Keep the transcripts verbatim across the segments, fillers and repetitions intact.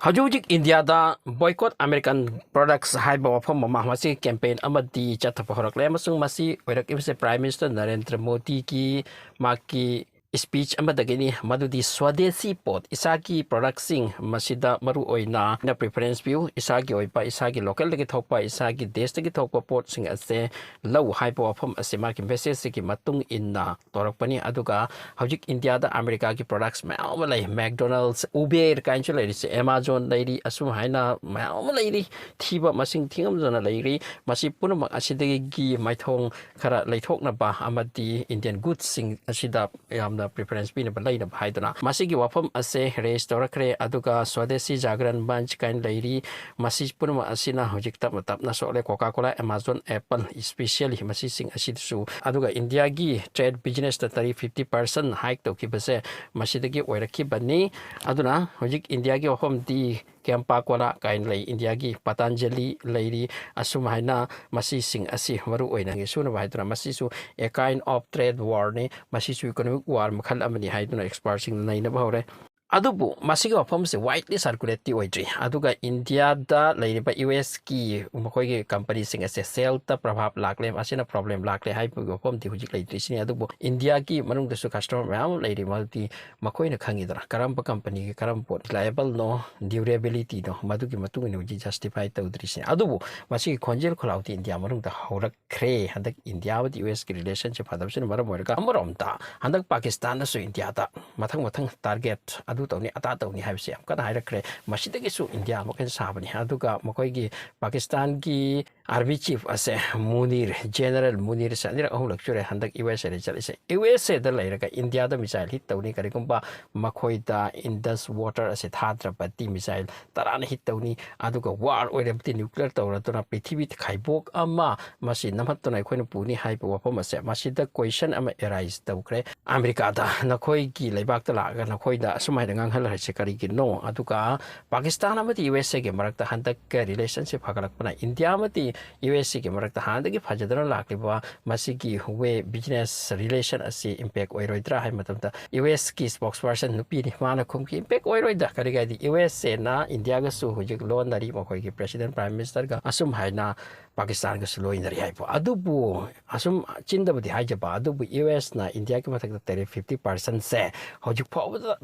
ꯍꯧꯖꯤꯛ ꯍꯧꯖꯤꯛ ꯏꯟꯗꯤꯌꯥꯗ Boycott American Products ꯍꯥꯏꯕ ꯋꯥꯐꯝ ꯑꯃ, ꯃꯁꯤꯒꯤ campaign ꯑꯃꯗꯤ ꯆꯠꯊꯕ ꯍꯧꯔꯛꯂꯦ, ꯑꯃꯁꯨꯡ ꯃꯁꯤ ꯑꯣꯏꯔꯛꯂꯤꯕꯁꯦ Prime Minister ꯅꯔꯦꯟꯗ꯭ꯔ ꯃꯣꯗꯤꯒꯤ ꯃꯍꯥꯛꯀꯤ speech ꯑꯃꯗꯒꯤꯅꯤ, ꯃꯗꯨꯗꯤ ꯁ꯭ꯋꯥꯗꯦꯁꯤ ꯄꯣꯠ, ꯏꯁꯥꯒꯤ productꯁꯤꯡ, ꯃꯁꯤꯗ ꯃꯔꯨ ꯑꯣꯏꯅ preference ꯄꯤꯌꯨ, ꯏꯁꯥꯒꯤ ꯑꯣꯏꯕ, ꯏꯁꯥꯒꯤ localꯗꯒꯤ ꯊꯣꯛꯄ, ꯏꯁꯥꯒꯤ ꯗꯦꯁꯇꯒꯤ ꯊꯣꯛꯄ ꯄꯣꯠꯁꯤꯡ ꯑꯁꯦ ꯂꯧ ꯍꯥꯏꯕ ꯋꯥꯐꯝ ꯑꯁꯦ ꯃꯥꯒꯤ messageꯁꯤꯒꯤ ꯃꯇꯨꯡ ꯏꯟꯅ ꯇꯧꯔꯛꯄꯅꯤ꯫ ꯑꯗꯨꯒ ꯍꯧꯖꯤꯛ ꯏꯟꯗꯤꯌꯥꯗ ꯑꯃꯦꯔꯤꯀꯥꯒꯤ products ꯃꯌꯥꯝ ꯑꯃ ꯂꯩ, McDonald's, Uber ꯀꯥꯏꯅꯁꯨ ꯂꯩꯔꯤꯁꯦ, Amazon ꯂꯩꯔꯤ, ꯑꯁꯨꯝ ꯍꯥꯏꯅ ꯃꯌꯥꯝ ꯑꯃ ꯂꯩꯔꯤ, ꯊꯤꯕ ꯃꯁꯤꯡ ꯊꯤꯉꯝꯗꯅ ꯂꯩꯔꯤ꯫ ꯃꯁꯤ ꯄꯨꯝꯅꯃꯛ ꯑꯁꯤꯗꯒꯤ ꯃꯥꯏꯊꯣꯡ ꯈꯔ ꯂꯩꯊꯣꯛꯅꯕ ꯑꯃꯗꯤ Indian goodsꯁꯤꯡ ꯑꯁꯤꯗ ꯌꯥꯝꯅ preference ꯄꯤꯅꯕ, ꯂꯩꯅꯕ ꯍꯥꯏꯗꯨꯅ ꯃꯁꯤꯒꯤ ꯋꯥꯐꯝ ꯑꯁꯦ raise ꯇꯧꯔꯛꯈ꯭ꯔꯦ꯫ ꯑꯗꯨꯒ Swadeshi Jagran Manch ꯀꯥꯏꯅ ꯂꯩꯔꯤ, ꯃꯁꯤ ꯄꯨꯝꯅꯃꯛ ꯑꯁꯤꯅ ꯍꯧꯖꯤꯛ ꯇꯞꯅ ꯇꯞꯅ ꯁꯣꯛꯂꯦ꯫ Coca-Cola, Amazon, Apple, especially ꯃꯁꯤꯁꯤꯡ ꯑꯁꯤꯗꯁꯨ, ꯑꯗꯨꯒ ꯏꯟꯗꯤꯌꯥꯒꯤ trade businessꯇ tariff fifty percent hike ꯇꯧꯈꯤꯕꯁꯦ ꯃꯁꯤꯗꯒꯤ ꯑꯣꯏꯔꯛꯈꯤꯕꯅꯤ꯫ ꯑꯗꯨꯅ ꯍꯧꯖꯤꯛ ꯏꯟꯗꯤꯌꯥꯒꯤ ꯋꯥꯐꯝꯗꯤ Campa Cola ꯀꯥꯏꯅ ꯂꯩ, ꯏꯟꯗꯤꯌꯥꯒꯤ Patanjali ꯂꯩꯔꯤ, ꯑꯁꯨꯝ ꯍꯥꯏꯅ ꯃꯁꯤꯁꯤꯡ ꯑꯁꯤ ꯃꯔꯨ ꯑꯣꯏꯅ ꯁꯨꯅꯕ ꯍꯥꯏꯗꯨꯅ ꯃꯁꯤꯁꯨ a kind of trade warꯅꯤ, ꯃꯁꯤꯁꯨ economic war ꯃꯈꯜ ꯑꯃꯅꯤ ꯍꯥꯏꯗꯨꯅ expertꯁꯤꯡꯅ ꯅꯩꯅꯕ ꯍꯧꯔꯦ꯫ ꯑꯗꯨꯕꯨ ꯃꯁꯤꯒꯤ ꯋꯥꯐꯝꯁꯦ widely circulateꯇꯤ ꯑꯣꯏꯗ꯭ꯔꯤ꯫ ꯑꯗꯨꯒ ꯏꯟꯗꯤꯌꯥꯗ ꯂꯩꯔꯤꯕ ꯌꯨ ꯑꯦꯁꯀꯤ ꯃꯈꯣꯏꯒꯤ companyꯁꯤꯡ ꯑꯁꯦ saleꯇ ꯄ꯭ꯔꯚꯥꯕ ꯂꯥꯛꯂꯦ, ꯃꯁꯤꯅ problem ꯂꯥꯛꯂꯦ ꯍꯥꯏꯕꯒꯤ ꯋꯥꯐꯝꯗꯤ ꯍꯧꯖꯤꯛ ꯂꯩꯇ꯭ꯔꯤꯁꯤꯅꯤ꯫ ꯑꯗꯨꯕꯨ ꯏꯟꯗꯤꯌꯥꯒꯤ ꯃꯅꯨꯡꯗꯁꯨ customer ꯃꯌꯥꯝ ꯑꯃ ꯂꯩꯔꯤ, ꯃꯗꯨꯗꯤ ꯃꯈꯣꯏꯅ ꯈꯪꯉꯤꯗꯅ ꯀꯔꯝꯕ companyꯒꯤ ꯀꯔꯝꯕ ꯄꯣꯠ reliableꯅꯣ, durabilityꯅꯣ, ꯃꯗꯨꯒꯤ ꯃꯇꯨꯡ ꯏꯟꯅ ꯍꯧꯖꯤꯛ justify ꯇꯧꯗ꯭ꯔꯤꯁꯤꯅꯤ꯫ ꯑꯗꯨꯕꯨ ꯃꯁꯤꯒꯤ ꯈꯣꯟꯖꯦꯜ ꯈꯣꯜꯂꯥꯎꯗꯤ ꯏꯟꯗꯤꯌꯥ ꯃꯅꯨꯡꯗ ꯍꯧꯔꯛ ꯈ꯭ꯔꯦ꯫ ꯍꯟꯗꯛ ꯏꯟꯗꯤꯌꯥ ꯑꯃꯗꯤ ꯌꯨ ꯑꯦꯁꯀꯤ relationꯁꯦ ꯐꯗꯕꯁꯤꯅ ꯃꯔꯝ ꯑꯣꯏꯔꯒ, ꯑꯃꯔꯣꯝꯗ ꯍꯟꯗꯛ ꯄꯥꯀꯤꯁꯇꯥꯟꯅꯁꯨ ꯏꯟꯗꯤꯌꯥꯗ ꯃꯊꯪ ꯃꯊꯪ target ꯑꯗꯨ ꯇꯧꯅꯤ, ꯑꯗꯥ ꯇꯧꯅꯤ ꯍꯥꯏꯕꯁꯤ ꯌꯥꯝ ꯀꯟꯅ ꯍꯥꯏꯔꯛꯈ꯭ꯔꯦ꯫ ꯃꯁꯤꯗꯒꯤꯁꯨ ꯏꯟꯗꯤꯌꯥ ꯑꯃꯨꯛ ꯍꯦꯟꯅ ꯁꯥꯕꯅꯤ꯫ ꯑꯗꯨꯒ ꯃꯈꯣꯏꯒꯤ ꯄꯥꯀꯤꯁꯇꯥꯟꯒꯤ army chief ꯑꯁꯦ ꯃꯨꯅꯤꯔ, General ꯃꯨꯅꯤꯔꯁꯦ ꯑꯅꯤꯔꯛ ꯑꯍꯨꯝꯂꯛ ꯁꯨꯔꯦ ꯍꯟꯗꯛ ꯌꯨ ꯑꯦꯁ ꯑꯦꯗ ꯆꯠꯂꯤꯁꯦ꯫ ꯌꯨ ꯑꯦꯁ ꯑꯦꯗ ꯂꯩꯔꯒ ꯏꯟꯗꯤꯌꯥꯗ missile hit ꯇꯧꯅꯤ, ꯀꯔꯤꯒꯨꯝꯕ ꯃꯈꯣꯏꯗ Indus water ꯑꯁꯦ ꯊꯥꯗ꯭ꯔꯕꯗꯤ missile ꯇꯔꯥꯅ hit ꯇꯧꯅꯤ, ꯑꯗꯨꯒ war ꯑꯣꯏꯔꯕꯗꯤ nuclear ꯇꯧꯔꯗꯨꯅ ꯄ꯭ꯔꯤꯊꯤꯕꯤ ꯈꯥꯏꯕꯣꯛ ꯑꯃ ꯃꯁꯤ ꯅꯝꯍꯠꯇꯨꯅ ꯑꯩꯈꯣꯏꯅ ꯄꯨꯅꯤ ꯍꯥꯏꯕ ꯋꯥꯐꯝ ꯑꯁꯦ, ꯃꯁꯤꯗ question ꯑꯃ arise ꯇꯧꯈ꯭ꯔꯦ ꯑꯃꯦꯔꯤꯀꯥꯗ, ꯅꯈꯣꯏꯒꯤ ꯂꯩꯕꯥꯛꯇ ꯂꯥꯛꯑꯒ ꯅꯈꯣꯏꯗ ꯑꯁꯨꯃꯥꯏꯅ ꯉꯥꯡꯍꯜꯂꯔꯤꯁꯦ ꯀꯔꯤꯒꯤꯅꯣ? ꯑꯗꯨꯒ ꯄꯥꯀꯤꯁꯇꯥꯟ ꯑꯃꯗꯤ ꯌꯨ ꯑꯦꯁ ꯑꯦꯒꯤ ꯃꯔꯛꯇ ꯍꯟꯗꯛꯀ ꯔꯤꯂꯦꯁꯟꯁꯤꯞ ꯐꯒꯠꯂꯛꯄꯅ ꯏꯟꯗꯤꯌꯥ ꯑꯃꯗꯤ ꯌꯨ ꯑꯦꯁ ꯑꯦꯒꯤ ꯃꯔꯛꯇ ꯍꯥꯟꯅꯗꯒꯤ ꯐꯖꯗꯨꯅ ꯂꯥꯛꯂꯤꯕ ꯃꯁꯤꯒꯤ ꯋꯦ ꯕꯤꯖꯤꯅꯦꯁ ꯔꯤꯂꯦꯁꯟ ꯑꯁꯤ ꯏꯝꯄꯦꯛ ꯑꯣꯏꯔꯣꯏꯗ꯭ꯔꯥ ꯍꯥꯏꯕ ꯃꯇꯝꯗ, ꯌꯨ ꯑꯦꯁꯀꯤ ꯁ꯭ꯄꯣꯛꯁ ꯄꯔꯁꯟ ꯅꯨꯄꯤꯅ ꯃꯥꯅ ꯈꯨꯝꯈꯤ, "ꯏꯝꯄꯦꯛ ꯑꯣꯏꯔꯣꯏꯗ, ꯀꯔꯤꯒꯤꯗꯤ ꯌꯨ ꯑꯦꯁ ꯑꯦꯅ ꯏꯟꯗꯤꯌꯥꯒꯁꯨ ꯍꯧꯖꯤꯛ ꯂꯣꯟꯅꯔꯤ, ꯃꯈꯣꯏꯒꯤ ꯄ꯭ꯔꯦꯁꯤꯗꯦꯟ, ꯄ꯭ꯔꯥꯏꯝ ꯃꯤꯅꯤꯁꯇꯔꯒ ꯑꯁꯨꯝ ꯍꯥꯏꯅ ꯄꯥꯀꯤꯁꯇꯥꯟꯒꯁꯨ ꯂꯣꯏꯅꯔꯤ" ꯍꯥꯏꯕ꯫ ꯑꯗꯨꯕꯨ ꯑꯁꯨꯝ ꯆꯤꯟꯗꯕꯨꯗꯤ ꯍꯥꯏꯖꯕ, ꯑꯗꯨꯕꯨ ꯌꯨ ꯑꯦꯁꯅ ꯏꯟꯗꯤꯌꯥꯒꯤ ꯃꯊꯛꯇ ꯇꯦꯔꯤꯐ ꯐꯤꯐꯇꯤ ꯄꯥꯔꯁꯦꯟꯁꯦ ꯍꯧꯖꯤꯛ ꯐꯥꯎꯕꯗ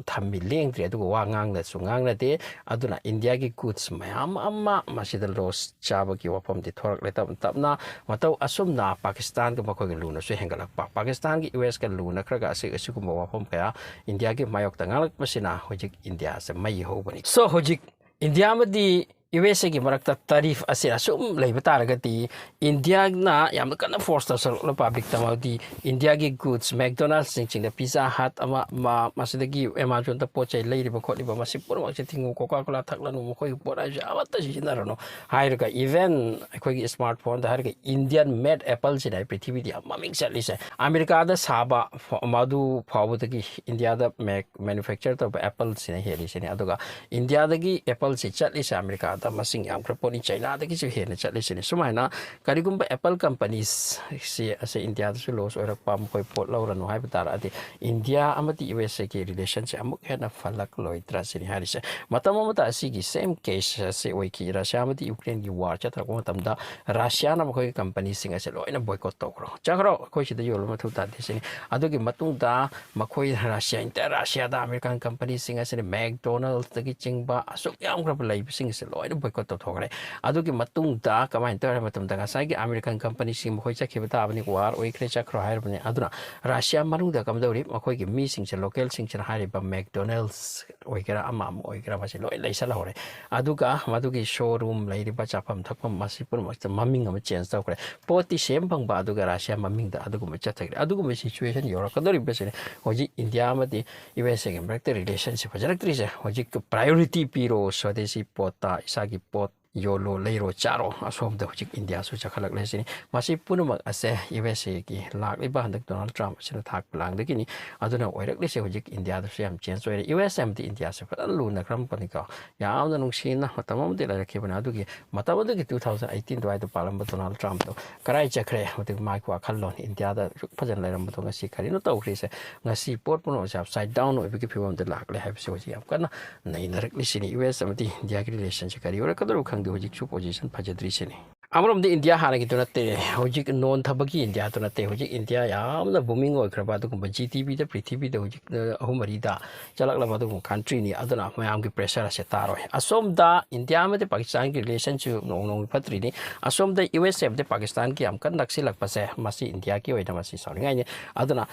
ꯊꯝꯃꯤ, ꯂꯦꯡꯗ꯭ꯔꯤ, ꯑꯗꯨꯒ ꯋꯥ ꯉꯥꯡꯅꯁꯨ ꯉꯥꯡꯅꯗꯦ꯫ ꯑꯗꯨꯅ ꯏꯟꯗꯤꯌꯥꯒꯤ ꯒꯨꯗꯁ ꯃꯌꯥꯝ ꯑꯃ ꯃꯁꯤꯗ ꯂꯣꯁ ꯆꯥꯕꯒꯤ ꯋꯥꯐꯝꯗꯤ ꯊꯣꯔꯛꯂꯦ꯫ ꯇꯞꯅ ꯇꯞꯅ ꯃꯇꯧ ꯑꯁꯨꯝꯅ ꯄꯥꯀꯤꯁꯇꯥꯟꯒ ꯃꯈꯣꯏꯒ ꯂꯨꯅꯁꯨ ꯍꯦꯟꯒꯠꯂꯛꯄ, ꯄꯥꯀꯤꯁꯇꯥꯟꯒꯤ ꯌꯨ ꯑꯦꯁꯀ ꯂꯨꯅꯈ꯭ꯔꯒ ꯑꯁꯤ-, ꯑꯁꯤꯒꯨꯝꯕ ꯋꯥꯐꯝ ꯀꯌꯥ ꯏꯟꯗꯤꯌꯥꯒꯤ ꯃꯥꯌꯣꯛꯇ ꯉꯥꯡꯂꯛꯄꯁꯤꯅ ꯍꯧꯖꯤꯛ ꯏꯟꯗꯤꯌꯥꯁꯦ ꯃꯩ ꯍꯧꯕꯅꯤ꯫ So, ꯍꯧꯖꯤꯛ ꯏꯟꯗꯤꯌꯥ ꯑꯃꯗꯤ ꯌꯨ ꯑꯦꯁ ꯑꯦꯒꯤ ꯃꯔꯛꯇ ꯇꯔꯤꯐ ꯑꯁꯤ ꯑꯁꯨꯝ ꯂꯩꯕ ꯇꯥꯔꯒꯗꯤ, ꯏꯟꯗꯤꯌꯥꯅ ꯌꯥꯝꯅ ꯀꯟꯅ ꯐꯣꯔꯁ ꯇꯧꯁꯜꯂꯛꯂ ꯄꯥꯕ꯭ꯂꯤꯛꯇ, ꯃꯗꯤ ꯏꯟꯗꯤꯌꯥꯒꯤ ꯒꯨꯗꯁ, ꯃꯦꯛꯗꯣꯅꯥꯜꯗꯁꯅꯆꯤꯡꯕ, ꯄꯤꯖꯥ ꯍꯠ ꯑꯃ, ꯑꯃ, ꯃꯁꯤꯗꯒꯤ ꯑꯦꯃꯥꯖꯣꯟꯗ ꯄꯣꯠ ꯆꯩ ꯂꯩꯔꯤꯕ ꯈꯣꯠꯂꯤꯕ, ꯃꯁꯤ ꯄꯨꯝꯅꯃꯛꯁꯦ ꯊꯤꯡꯉꯨ, ꯀꯣꯀꯥ ꯀꯣꯂꯥ ꯊꯛꯂꯅꯨ, ꯃꯈꯣꯏꯒꯤ ꯄꯣꯠ ꯍꯥꯏꯁꯦ ꯑꯃꯠꯇ ꯁꯤꯖꯤꯟꯅꯔꯅꯨ ꯍꯥꯏꯔꯒ, ꯏꯚꯟ ꯑꯩꯈꯣꯏꯒꯤ ꯁ꯭ꯃꯥꯔꯠ ꯐꯣꯟꯗ ꯍꯥꯏꯔꯒ, ꯏꯟꯗꯤꯌꯥꯟ ꯃꯦꯗ ꯑꯦꯄꯜꯁꯤꯅ ꯄ꯭ꯔꯤꯊꯤꯕꯤꯗ ꯌꯥꯝ ꯃꯃꯤꯡ ꯆꯠꯂꯤꯁꯦ꯫ ꯑꯃꯦꯔꯤꯀꯥꯗ ꯁꯥꯕ ꯐ-, ꯃꯗꯨ ꯐꯥꯎꯕꯗꯒꯤ ꯏꯟꯗꯤꯌꯥꯗ ꯃꯦꯛ-, ꯃꯦꯅꯨꯐꯦꯛꯆꯔ ꯇꯧꯕ ꯑꯦꯄꯜꯁꯤꯅ ꯍꯦꯜꯂꯤꯁꯤꯅꯤ꯫ ꯑꯗꯨꯒ ꯏꯟꯗꯤꯌꯥꯗꯒꯤ ꯑꯦꯄꯜꯁꯤ ꯆꯠꯂꯤꯁꯦ ꯑꯃꯦꯔꯤꯀꯥꯗ ꯃꯁꯤꯡ ꯌꯥꯝꯈ꯭ꯔ ꯄꯣꯠꯅꯤ, ꯆꯩꯅꯥꯗꯒꯤꯁꯨ ꯍꯦꯟꯅ ꯆꯠꯂꯤꯁꯤꯅꯤ꯫ ꯁꯨꯃꯥꯏꯅ ꯀꯔꯤꯒꯨꯝꯕ ꯑꯦꯄꯜ ꯀꯝꯄꯅꯤꯁꯁꯤ ꯑꯁꯤ ꯏꯟꯗꯤꯌꯥꯗꯁꯨ ꯂꯣꯁ ꯑꯣꯏꯔꯛꯄ, ꯃꯈꯣꯏ ꯄꯣꯠ ꯂꯧꯔꯅꯨ ꯍꯥꯏꯕ ꯇꯥꯔꯒꯗꯤ, ꯏꯟꯗꯤꯌꯥ ꯑꯃꯗꯤ ꯌꯨ ꯑꯦꯁ ꯑꯦꯒꯤ ꯔꯤꯂꯦꯁꯟꯁꯦ ꯑꯃꯨꯛ ꯍꯦꯟꯅ ꯐꯜꯂꯛꯂꯣꯏꯗ꯭ꯔꯥ ꯁꯤꯅꯤ ꯍꯥꯏꯔꯤꯁꯦ꯫ ꯃꯇꯝ ꯑꯃꯗ ꯑꯁꯤꯒꯤ ꯁꯦꯝ ꯀꯦꯁ ꯑꯁꯤ ꯑꯣꯏꯈꯤ꯫ ꯔꯁꯤꯌꯥ ꯑꯃꯗꯤ ꯌꯨꯀ꯭ꯔꯦꯟꯒꯤ ꯋꯥꯔ ꯆꯠꯊꯔꯛꯄ ꯃꯇꯝꯗ ꯔꯁꯤꯌꯥꯅ ꯃꯈꯣꯏꯒꯤ ꯀꯝꯄꯅꯤꯁꯤꯡ ꯑꯁꯦ ꯂꯣꯏꯅ ꯕꯣꯏꯀꯣꯠ ꯇꯧꯈ꯭ꯔꯣ, ꯆꯠꯈ꯭ꯔꯣ, ꯑꯩꯈꯣꯏ ꯁꯤꯗ ꯌꯣꯜꯂꯨ ꯃꯊꯧ ꯇꯥꯗꯦ ꯁꯤꯅꯤ꯫ ꯑꯗꯨꯒꯤ ꯃꯇꯨꯡꯗ ꯃꯈꯣꯏ ꯔꯁꯤꯌꯥ, ꯏꯟꯇꯔ ꯔꯁꯤꯌꯥꯗ ꯑꯃꯦꯔꯤꯀꯥꯟ ꯀꯝꯄꯅꯤꯁꯤꯡ ꯑꯁꯤꯅ ꯃꯦꯛꯗꯣꯅꯜꯗꯁꯇꯒꯤ ꯆꯤꯡꯕ ꯑꯁꯨꯛ ꯌꯥꯝꯈ꯭ꯔꯕ ꯂꯩꯕꯁꯤꯡ ꯑꯁꯤ ꯂꯣꯏꯅ ꯕꯣꯏꯀꯣꯠ ꯇꯧꯊꯣꯛꯈ꯭ꯔꯦ꯫ ꯑꯗꯨꯒꯤ ꯃꯇꯨꯡꯗ ꯀꯃꯥꯏꯅ ꯇꯧꯔꯦ ꯍꯥꯏꯕ ꯃꯇꯝꯗ, ꯉꯁꯥꯏꯒꯤ ꯑꯃꯦꯔꯤꯀꯥꯟ ꯀꯝꯄꯅꯤꯁꯤꯡ ꯃꯈꯣꯏ ꯆꯠꯈꯤꯕ ꯇꯥꯕꯅꯤ, ꯋꯥꯔ ꯑꯣꯏꯈ꯭ꯔꯦ, ꯆꯠꯈ꯭ꯔꯣ ꯍꯥꯏꯔꯕꯅꯤ꯫ ꯑꯗꯨꯅ ꯔꯁꯤꯌꯥ ꯃꯅꯨꯡꯗ ꯀꯝꯗꯧꯔꯤ? ꯃꯈꯣꯏꯒꯤ ꯃꯤꯁꯤꯡꯁꯦ, ꯂꯣꯀꯦꯜꯁꯤꯡꯁꯤꯅ ꯍꯥꯏꯔꯤꯕ ꯃꯦꯛꯗꯣꯅꯦꯜꯁ ꯑꯣꯏꯒꯦꯔꯥ, ꯑꯃ ꯑꯃ ꯑꯣꯏꯒꯦꯔꯥ, ꯃꯁꯤ ꯂꯣꯏ ꯂꯩꯁꯜꯍꯧꯔꯦ꯫ ꯑꯗꯨꯒ ꯃꯗꯨꯒꯤ ꯁꯣꯔꯨꯝ, ꯂꯩꯔꯤꯕ ꯆꯥꯐꯝ ꯊꯛꯐꯝ, ꯃꯁꯤ ꯄꯨꯝꯅꯃꯛꯇ ꯃꯃꯤꯡ ꯑꯃ ꯆꯦꯟꯖ ꯇꯧꯈ꯭ꯔꯦ꯫ ꯄꯣꯠꯇꯤ ꯁꯦꯝ ꯐꯪꯕ, ꯑꯗꯨꯒ ꯔꯁꯤꯌꯥ ꯃꯃꯤꯡꯗ ꯑꯗꯨꯒꯨꯝꯕ ꯆꯠꯊꯈ꯭ꯔꯦ꯫ ꯑꯗꯨꯒꯨꯝꯕ ꯁꯤꯆꯨꯋꯦꯁꯟ ꯌꯧꯔꯛꯀꯗꯧꯔꯤꯕꯁꯤꯅꯤ ꯍꯧꯖꯤꯛ ꯏꯟꯗꯤꯌꯥ ꯑꯃꯗꯤ ꯌꯨ ꯑꯦꯁ ꯑꯦꯒꯤ ꯃꯔꯛꯇ ꯔꯤꯂꯦꯁꯟꯁꯤꯞ ꯐꯖꯔꯛꯇ꯭ꯔꯤꯁꯦ꯫ ꯍꯧꯖꯤꯛ ꯄ꯭ꯔꯥꯏꯌꯣꯔꯤꯇꯤ ꯄꯤꯔꯣ ꯁ꯭ꯋꯥꯗꯦꯁꯤ ꯄꯣꯠꯇ, ꯏꯁꯥꯒꯤ ꯄꯣꯠ ꯌꯣꯜꯂꯣ, ꯂꯩꯔꯣ, ꯆꯥꯔꯣ, ꯑꯁꯣꯝꯗ ꯍꯧꯖꯤꯛ ꯏꯟꯗꯤꯌꯥꯁꯨ ꯆꯥꯈꯠꯂꯛꯂꯦ ꯁꯤꯅꯤ꯫ ꯃꯁꯤ ꯄꯨꯝꯅꯃꯛ ꯑꯁꯦ ꯌꯨ ꯑꯦꯁ ꯑꯦꯒꯤ ꯂꯥꯛꯂꯤꯕ ꯍꯟꯗꯛ ꯗꯣꯅꯥꯜꯗ ꯇ꯭ꯔꯝꯞ ꯑꯁꯤꯅ ꯊꯥꯛꯄ ꯂꯥꯡꯗꯒꯤꯅꯤ꯫ ꯑꯗꯨꯅ ꯑꯣꯏꯔꯛꯂꯤꯁꯦ ꯍꯧꯖꯤꯛ ꯏꯟꯗꯤꯌꯥꯗꯁꯨ ꯌꯥꯝ ꯆꯦꯟꯖ ꯑꯣꯏꯔꯦ꯫ ꯌꯨ ꯑꯦꯁ ꯑꯦ ꯑꯃꯗꯤ ꯏꯟꯗꯤꯌꯥꯁꯦ ꯐꯖꯅ ꯂꯨꯅꯈ꯭ꯔꯝꯕꯅꯤꯀꯣ꯫ ꯌꯥꯝꯅ ꯅꯨꯡꯁꯤꯅ ꯃꯇꯝ ꯑꯃꯗꯤ ꯂꯩꯔꯛꯈꯤꯕꯅꯤ꯫ ꯑꯗꯨꯒꯤ ꯃꯇꯝ ꯑꯗꯨꯒꯤ two thousand eighteen ꯑꯗꯨꯋꯥꯏꯗ ꯄꯥꯜꯂꯝꯕ ꯗꯣꯅꯥꯜꯗ ꯇ꯭ꯔꯝꯞꯇꯣ ꯀꯔꯥꯏ ꯆꯠꯈ꯭ꯔꯦ? ꯍꯧꯖꯤꯛ ꯃꯥꯒꯤ ꯋꯥꯈꯜꯂꯣꯟ ꯏꯟꯗꯤꯌꯥꯗ ꯑꯁꯨꯛ ꯐꯖꯅ ꯂꯩꯔꯝꯕꯗꯣ ꯉꯁꯤ ꯀꯔꯤꯅꯣ ꯇꯧꯈ꯭ꯔꯤꯁꯦ? ꯉꯁꯤ ꯄꯣꯠ ꯄꯨꯝꯅꯃꯛꯁꯦ ꯑꯞꯁꯥꯏꯠ ꯗꯥꯎꯟ ꯑꯣꯏꯕꯒꯤ ꯐꯤꯕꯝꯗ ꯂꯥꯛꯂꯦ ꯍꯥꯏꯕꯁꯤ ꯍꯧꯖꯤꯛ ꯌꯥꯝ ꯀꯟꯅ ꯅꯩꯅꯔꯛꯂꯤꯁꯤꯅꯤ꯫ ꯌꯨ ꯑꯦꯁ ꯑꯃꯗꯤ ꯏꯟꯗꯤꯌꯥꯒꯤ ꯔꯤꯂꯦꯁꯟꯁꯦ ꯀꯔꯤ ꯑꯣꯏꯔꯛꯀꯗꯧꯔꯣ ꯈꯪꯗꯦ, ꯍꯧꯖꯤꯛꯁꯨ ꯄꯣꯖꯤꯁꯟ ꯐꯖꯗ꯭ꯔꯤꯁꯤꯅꯤ꯫ ꯑꯃꯔꯣꯝꯗ ꯏꯟꯗꯤꯌꯥ ꯍꯥꯟꯅꯒꯤꯗꯨ ꯅꯠꯇꯦ, ꯍꯧꯖꯤꯛ ꯅꯣꯟꯊꯕꯒꯤ ꯏꯟꯗꯤꯌꯥꯗꯨ ꯅꯠꯇꯦ꯫ ꯍꯧꯖꯤꯛ ꯏꯟꯗꯤꯌꯥ ꯌꯥꯝꯅ ꯕꯨꯃꯤꯡ ꯑꯣꯏꯈ꯭ꯔꯕ ꯑꯗꯨꯒꯨꯝꯕ ꯖꯤ ꯗꯤ ꯄꯤꯗ ꯄ꯭ꯔꯤꯊꯤꯕꯤꯗ ꯍꯧꯖꯤꯛ, ꯑ, ꯑꯍꯨꯝ ꯃꯔꯤꯗ ꯆꯠꯂꯛꯂꯕ ꯑꯗꯨꯒꯨꯝꯕ ꯀꯟꯇ꯭ꯔꯤꯅꯤ꯫ ꯑꯗꯨꯅ ꯃꯌꯥꯝꯒꯤ ꯄ꯭ꯔꯦꯁꯔ ꯑꯁꯦ ꯇꯥꯔꯣꯏ꯫ ꯑꯁꯣꯝꯗ ꯏꯟꯗꯤꯌꯥ ꯑꯃꯗꯤ ꯄꯥꯀꯤꯁꯇꯥꯟꯒꯤ ꯔꯤꯂꯦꯁꯟꯁꯨ ꯅꯣꯡ ꯅꯣꯡꯃꯒꯤ ꯐꯠꯇ꯭ꯔꯤꯅꯤ꯫ ꯑꯁꯣꯝꯗ ꯌꯨ ꯑꯦꯁ ꯑꯦ ꯑꯃꯗꯤ ꯄꯥꯀꯤꯁꯇꯥꯟꯒꯤ ꯌꯥꯝ ꯀꯟꯅ ꯅꯛꯁꯤꯜꯂꯛꯄꯁꯦ ꯃꯁꯤ ꯏꯟꯗꯤꯌꯥꯒꯤ ꯑꯣꯏꯅ ꯃꯁꯤ ꯁꯥꯎꯅꯤꯡꯉꯥꯏꯅꯤ꯫ ꯑꯗꯨꯅ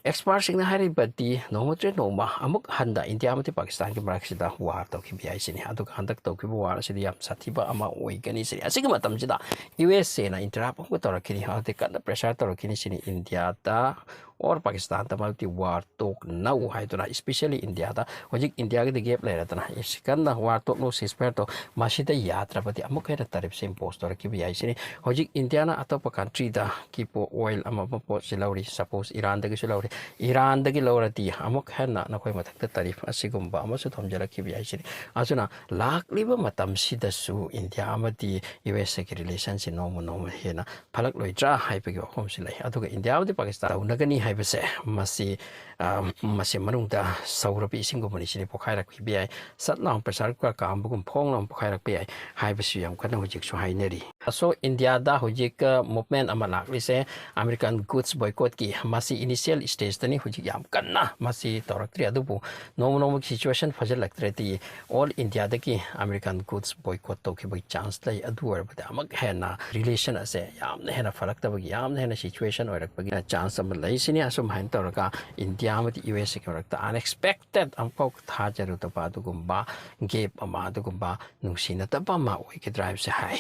ꯑꯦꯛꯁꯄꯥꯔꯠꯁꯤꯡꯅ ꯍꯥꯏꯔꯤꯕꯗꯤ ꯅꯣꯡꯃ ꯅꯠꯇ꯭ꯔꯒ ꯅꯣꯡꯃ ꯑꯃꯨꯛ ꯍꯟꯅ ꯏꯟꯗꯤꯌꯥ ꯑꯃꯗꯤ ꯄꯥꯀꯤꯁꯇꯥꯟꯒꯤ ꯃꯔꯛꯁꯤꯗ ꯋꯥꯔ ꯇꯧꯈꯤꯕ ꯌꯥꯏ ꯁꯤꯅꯤ꯫ ꯑꯗꯨꯒ ꯍꯟꯗꯛ ꯇꯧꯈꯤꯕ ꯋꯥꯔ ꯑꯁꯤꯗꯤ ꯌꯥꯝ ꯁꯥꯊꯤꯕ ꯑꯃ ꯑꯣꯏꯒꯅꯤ ꯁꯤꯅꯤ꯫ ꯑꯁꯤꯒꯤ ꯃꯇꯝꯁꯤꯗ ꯌꯨ ꯑꯦꯁ ꯑꯦꯅ ꯏꯟꯇꯔꯞ ꯑꯃꯨꯛꯀ ꯇꯧꯔꯛꯈꯤꯅꯤ, ꯑꯗꯨꯗꯤ ꯀꯟꯅ ꯄ꯭ꯔꯦꯁꯔ ꯇꯧꯔꯛꯈꯤꯅꯤ ꯁꯤꯅꯤ꯫ ꯏꯟꯗꯤꯌꯥꯗ ꯑꯣꯔ ꯄꯥꯀꯤꯁꯇꯥꯟꯗ ꯃꯔꯛꯇꯤ ꯋꯥꯔ ꯇꯣꯛꯅꯧ ꯍꯥꯏꯗꯨꯅ, ꯏꯁꯄꯤꯁꯦꯜꯂꯤ ꯏꯟꯗꯤꯌꯥꯗ ꯍꯧꯖꯤꯛ ꯏꯟꯗꯤꯌꯥꯒꯤꯗꯤ ꯒꯦꯞ ꯂꯩꯔꯗꯅ, ꯀꯟꯅ ꯋꯥꯔ ꯇꯣꯛꯅꯧ, ꯁꯤꯁ ꯐꯥꯌꯔ ꯇꯧ, ꯃꯁꯤꯗ ꯌꯥꯗ꯭ꯔꯕꯗꯤ ꯑꯃꯨꯛ ꯍꯦꯟꯅ ꯇꯔꯤꯞꯁꯦ ꯏꯝꯄꯣꯁ ꯇꯧꯔꯛꯈꯤꯕ ꯌꯥꯏ ꯁꯤꯅꯤ꯫ ꯍꯧꯖꯤꯛ ꯏꯟꯗꯤꯌꯥꯅ ꯑꯇꯣꯞꯄ ꯀꯟꯇ꯭ꯔꯤꯗ ꯀꯤꯄꯣ ꯑꯣꯏꯜ ꯑꯃ ꯑꯃ ꯄꯣꯠꯁꯤ ꯂꯧꯔꯤ, ꯁꯄꯣꯁ ꯏꯔꯥꯟꯗꯒꯤꯁꯨ ꯂꯧꯔꯤ, ꯏꯔꯥꯟꯗꯒꯤ ꯂꯧꯔꯗꯤ ꯑꯃꯨꯛ ꯍꯦꯟꯅ ꯅꯈꯣꯏ ꯃꯊꯛꯇ ꯇꯔꯤꯐ ꯑꯁꯤꯒꯨꯝꯕ ꯑꯃꯁꯨ ꯊꯝꯖꯔꯛꯈꯤꯕ ꯌꯥꯏ ꯁꯤꯅꯤ꯫ ꯑꯗꯨꯅ ꯂꯥꯛꯂꯤꯕ ꯃꯇꯝꯁꯤꯗꯁꯨ ꯏꯟꯗꯤꯌꯥ ꯑꯃꯗꯤ ꯌꯨ ꯑꯦꯁ ꯑꯦꯒꯤ ꯔꯤꯂꯦꯁꯟꯁꯤ ꯅꯣꯡꯃ ꯅꯣꯡꯃ ꯍꯦꯟꯅ ꯐꯒꯠꯂꯣꯏꯗ꯭ꯔꯥ ꯍꯥꯏꯕꯒꯤ ꯋꯥꯐꯝꯁꯤ ꯂꯩ꯫ ꯑꯗꯨꯒ ꯏꯟꯗꯤꯌꯥ ꯑꯃꯗꯤ ꯄꯥꯀꯤꯁꯇꯥꯟ ꯇꯧꯅꯒꯅꯤ ꯍꯥꯏꯕꯁꯦ ꯃꯁꯤ, ꯑ, ꯃꯁꯤ ꯃꯅꯨꯡꯗ ꯁꯧꯔꯕ ꯏꯁꯤꯡꯒꯨꯝꯕꯅꯤ ꯁꯤꯅꯤ, ꯄꯣꯈꯥꯏꯔꯛꯈꯤꯕ ꯌꯥꯏ꯫ ꯁꯠ ꯂꯥꯎꯅ ꯄ꯭ꯔꯦꯁꯔ ꯀꯨꯀꯔ ꯀꯥꯝꯕꯒꯨꯝ ꯐꯣꯡ ꯂꯥꯎꯅ ꯄꯣꯈꯥꯏꯔꯛꯄ ꯌꯥꯏ ꯍꯥꯏꯕꯁꯤ ꯌꯥꯝ ꯀꯟꯅ ꯍꯧꯖꯤꯛꯁꯨ ꯍꯥꯏꯅꯔꯤ꯫ ꯑꯁꯣ ꯏꯟꯗꯤꯌꯥꯗ ꯍꯧꯖꯤꯛ, ꯑ, ꯃꯨꯚꯃꯦꯟ ꯑꯃ ꯂꯥꯛꯂꯤꯁꯦ ꯑꯃꯦꯔꯤꯀꯥꯟ ꯒꯨꯗꯁ ꯕꯣꯏꯀꯣꯠꯀꯤ꯫ ꯃꯁꯤ ꯏꯅꯤꯁꯤꯌꯦꯜ ꯁ꯭ꯇꯦꯖꯇꯅꯤ, ꯍꯧꯖꯤꯛ ꯌꯥꯝ ꯀꯟꯅ ꯃꯁꯤ ꯇꯧꯔꯛꯇ꯭ꯔꯤ꯫ ꯑꯗꯨꯕꯨ ꯅꯣꯡꯃ ꯅꯣꯡꯃꯒꯤ ꯁꯤꯆꯨꯋꯦꯁꯟ ꯐꯖꯜꯂꯛꯇ꯭ꯔꯗꯤ ꯑꯣꯜ ꯏꯟꯗꯤꯌꯥꯗꯒꯤ ꯑꯃꯦꯔꯤꯀꯥꯟ ꯒꯨꯗꯁ ꯕꯣꯏꯀꯣꯠ ꯇꯧꯈꯤꯕꯒꯤ ꯆꯥꯟꯁ ꯂꯩ꯫ ꯑꯗꯨ ꯑꯣꯏꯔꯕꯗꯤ ꯑꯃꯨꯛ ꯍꯦꯟꯅ ꯔꯤꯂꯦꯁꯟ ꯑꯁꯦ ꯌꯥꯝꯅ ꯍꯦꯟꯅ ꯐꯔꯛꯇꯕꯒꯤ, ꯌꯥꯝꯅ ꯍꯦꯟꯅ ꯁꯤꯆꯨꯋꯦꯁꯟ ꯑꯣꯏꯔꯛꯄꯒꯤ ꯆꯥꯟꯁ ꯑꯃ ꯂꯩ ꯁꯤꯅꯤ꯫ ꯑꯁꯨꯝꯍꯥꯏꯅ ꯇꯧꯔꯒ ꯏꯟꯗꯤꯌꯥ ꯑꯃꯗꯤ ꯌꯨ ꯑꯦꯁ ꯑꯦꯒꯤ ꯃꯔꯛꯇ ꯑꯟꯑꯦꯛꯁꯄꯦꯛꯇꯦꯠ, ꯑꯃꯐꯥꯎ ꯊꯥꯖꯔꯨꯗꯕ ꯑꯗꯨꯒꯨꯝꯕ ꯒꯦꯞ ꯑꯃ, ꯑꯗꯨꯒꯨꯝꯕ ꯅꯨꯡꯁꯤꯅꯗꯕ ꯑꯃ ꯑꯣꯏꯒꯗ꯭ꯔꯥ ꯍꯥꯏꯕꯁꯦ ꯍꯥꯏ꯫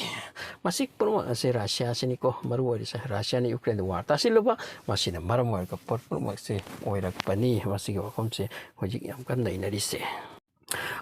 ꯃꯁꯤ ꯄꯨꯝꯅꯃꯛ ꯑꯁꯦ ꯔꯁꯤꯌꯥꯁꯤꯅꯤꯀꯣ ꯃꯔꯨ ꯑꯣꯏꯔꯤꯁꯦ꯫ ꯔꯁꯤꯌꯥꯅ ꯌꯨꯀ꯭ꯔꯦꯟꯗ ꯋꯥꯔ ꯇꯥꯁꯤꯜꯂꯨꯕ, ꯃꯁꯤꯅ ꯃꯔꯝ ꯑꯣꯏꯔꯒ ꯄꯣꯠ ꯄꯨꯝꯅꯃꯛꯁꯦ ꯑꯣꯏꯔꯛꯄꯅꯤ꯫ ꯃꯁꯤꯒꯤ ꯋꯥꯐꯝꯁꯦ ꯍꯧꯖꯤꯛ ꯌꯥꯝ ꯀꯟꯅ ꯅꯩꯅꯔꯤꯁꯦ꯫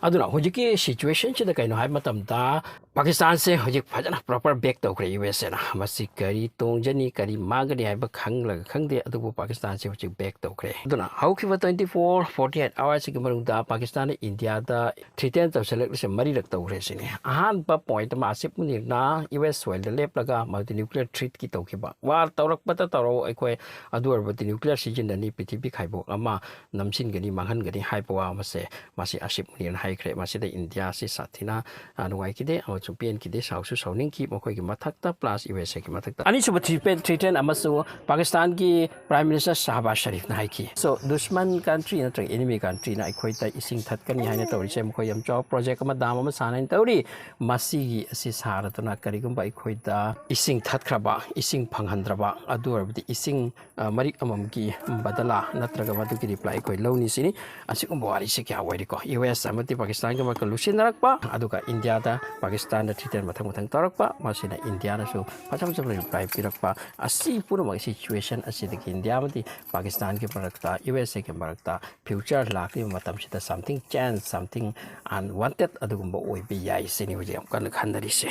ꯑꯗꯨꯅ ꯍꯧꯖꯤꯛꯀꯤ ꯁꯤꯆꯨꯋꯦꯁꯟꯁꯤꯗ ꯀꯩꯅꯣ ꯍꯥꯏꯕ ꯃꯇꯝꯗ, ꯄꯥꯀꯤꯁꯇꯥꯟꯁꯦ ꯍꯧꯖꯤꯛ ꯐꯖꯅ ꯄ꯭ꯔꯣꯄꯔ ꯕꯦꯛ ꯇꯧꯈ꯭ꯔꯦ ꯌꯨ ꯑꯦꯁ ꯑꯦꯅ꯫ ꯃꯁꯤ ꯀꯔꯤ ꯇꯣꯡꯖꯅꯤ, ꯀꯔꯤ ꯃꯥꯡꯒꯅꯤ ꯍꯥꯏꯕ ꯈꯪꯂꯒ ꯈꯪꯗꯦ, ꯑꯗꯨꯕꯨ ꯄꯥꯀꯤꯁꯇꯥꯟꯁꯦ ꯍꯧꯖꯤꯛ ꯕꯦꯛ ꯇꯧꯈ꯭ꯔꯦ꯫ ꯑꯗꯨꯅ ꯍꯧꯈꯤꯕ twenty four forty eight hours ꯀꯤ ꯃꯅꯨꯡꯗ ꯄꯥꯀꯤꯁꯇꯥꯟꯅ ꯏꯟꯗꯤꯌꯥꯗ threaten ꯇꯧꯁꯜꯂꯛꯂꯤꯁꯦ ꯃꯔꯤꯔꯛ ꯇꯧꯈ꯭ꯔꯦ ꯁꯤꯅꯤ꯫ ꯑꯍꯥꯟꯕ ꯄꯣꯏꯟꯠ ꯑꯃ ꯑꯁꯤꯐ ꯃꯨꯅꯤꯔꯅ ꯌꯨ ꯑꯦꯁ ꯁꯣꯏꯜꯗ ꯂꯦꯞꯂꯒ ꯃꯗꯨ ꯅ꯭ꯌꯨꯀ꯭ꯂꯤꯌꯔ ꯊ꯭ꯔꯤꯠꯀꯤ ꯇꯧꯈꯤꯕ꯫ ꯋꯥꯔ ꯇꯧꯔꯛꯄꯗ ꯇꯧꯔꯛꯑꯣ, ꯑꯩꯈꯣꯏ ꯑꯗꯨ ꯑꯣꯏꯔꯕꯗꯤ ꯅ꯭ꯌꯨꯀ꯭ꯂꯤꯌꯔ ꯁꯤꯖꯤꯟꯅꯅꯤ, ꯄ꯭ꯔꯤꯊꯤꯕꯤ ꯈꯥꯏꯕꯣꯛ ꯑꯃ ꯅꯝꯁꯤꯟꯒꯅꯤ, ꯃꯥꯡꯍꯟꯒꯅꯤ ꯍꯥꯏꯕ ꯋꯥ ꯑꯃꯁꯦ ꯃꯁꯤ ꯑꯁꯤꯐ ꯃꯨꯅꯤꯔꯅ ꯍꯥꯏꯈ꯭ꯔꯦ꯫ ꯃꯁꯤꯗ ꯏꯟꯗꯤꯌꯥꯁꯤ ꯁꯥꯊꯤꯅ, ꯑ, ꯅꯨꯡꯉꯥꯏꯈꯤꯗꯦ ꯑꯃꯁꯨꯡ ꯄꯦꯟꯈꯤꯗꯦ, ꯁꯥꯎꯁꯨ ꯁꯥꯎꯅꯤꯡꯈꯤ ꯃꯈꯣꯏꯒꯤ ꯃꯊꯛꯇ plus ꯌꯨ ꯑꯦꯁ ꯑꯦꯒꯤ ꯃꯊꯛꯇ꯫ ꯑꯅꯤꯁꯨꯕ ꯊ꯭ꯔꯤꯇꯦꯟ, ꯊ꯭ꯔꯤꯇꯦꯟ ꯑꯃꯁꯨ ꯄꯥꯀꯤꯁꯇꯥꯟꯒꯤ ꯄ꯭ꯔꯥꯏꯝ ꯃꯤꯅꯤꯁꯇꯔ ꯁꯍꯕꯥꯖ ꯁꯔꯤꯐꯅ ꯍꯥꯏꯈꯤ꯫ So, ꯗꯨꯁꯃꯟ ꯀꯟꯇ꯭ꯔꯤ ꯅꯠꯇ꯭ꯔꯒ ꯑꯦꯅꯤꯃꯤ ꯀꯟꯇ꯭ꯔꯤꯅ ꯑꯩꯈꯣꯏꯗ ꯏꯁꯤꯡ ꯊꯠꯀꯅꯤ ꯍꯥꯏꯅ ꯇꯧꯔꯤꯁꯦ, ꯃꯈꯣꯏ ꯌꯥꯝ ꯆꯥꯎꯕ ꯄ꯭ꯔꯣꯖꯦꯛ ꯑꯃ, ꯗꯥꯝ ꯑꯃ ꯁꯥꯟꯅꯅ ꯇꯧꯔꯤ꯫ ꯃꯁꯤꯒꯤ ꯑꯁꯤ ꯁꯥꯔꯗꯨꯅ ꯀꯔꯤꯒꯨꯝꯕ ꯑꯩꯈꯣꯏꯗ ꯏꯁꯤꯡ ꯊꯠꯈ꯭ꯔꯕ, ꯏꯁꯤꯡ ꯐꯪꯍꯟꯗ꯭ꯔꯕ, ꯑꯗꯨ ꯑꯣꯏꯔꯕꯗꯤ ꯏꯁꯤꯡ, ꯑ, ꯃꯔꯤꯛ ꯑꯃꯃꯝꯒꯤ ꯕꯗꯂꯥ ꯅꯠꯇ꯭ꯔꯒ ꯃꯗꯨꯒꯤ ꯔꯤꯄ꯭ꯂꯥꯏ ꯑꯩꯈꯣꯏ ꯂꯧꯅꯤ ꯁꯤꯅꯤ꯫ ꯑꯁꯤꯒꯨꯝꯕ ꯋꯥꯔꯤꯁꯤ ꯀꯌꯥ ꯑꯣꯏꯔꯤꯀꯣ? ꯌꯨ ꯑꯦꯁ ꯑꯃꯗꯤ ꯄꯥꯀꯤꯁꯇꯥꯟꯒꯤ ꯃꯔꯛꯇ ꯂꯨꯁꯤꯟꯅꯔꯛꯄ, ꯑꯗꯨꯒ ꯏꯟꯗꯤꯌꯥꯗ ꯄꯥꯀꯤꯁꯇꯥꯟꯗ ꯊ꯭ꯔꯤꯇꯦꯟ ꯃꯊꯪ ꯃꯊꯪ ꯇꯧꯔꯛꯄ, ꯃꯁꯤꯅ ꯏꯟꯗꯤꯌꯥꯅꯁꯨ ꯐꯖ ꯐꯖꯕ ꯔꯤꯄ꯭ꯂꯥꯏ ꯄꯤꯔꯛꯄ꯫ ꯑꯁꯤ ꯄꯨꯝꯅꯃꯛ ꯁꯤꯆꯨꯋꯦꯁꯟ ꯑꯁꯤꯗꯒꯤ ꯏꯟꯗꯤꯌꯥ ꯑꯃꯗꯤ ꯄꯥꯀꯤꯁꯇꯥꯟꯒꯤ ꯃꯔꯛꯇ, ꯌꯨ ꯑꯦꯁ ꯑꯦꯒꯤ ꯃꯔꯛꯇ ꯐ꯭ꯌꯨꯆꯔ ꯂꯥꯛꯂꯤꯕ ꯃꯇꯝꯁꯤꯗ something change, something unwanted ꯑꯗꯨꯒꯨꯝꯕ ꯑꯣꯏꯕ ꯌꯥꯏ ꯁꯤꯅꯤ ꯍꯧꯖꯤꯛ ꯌꯥꯝ ꯀꯟꯅ ꯈꯟꯅꯔꯤꯁꯦ꯫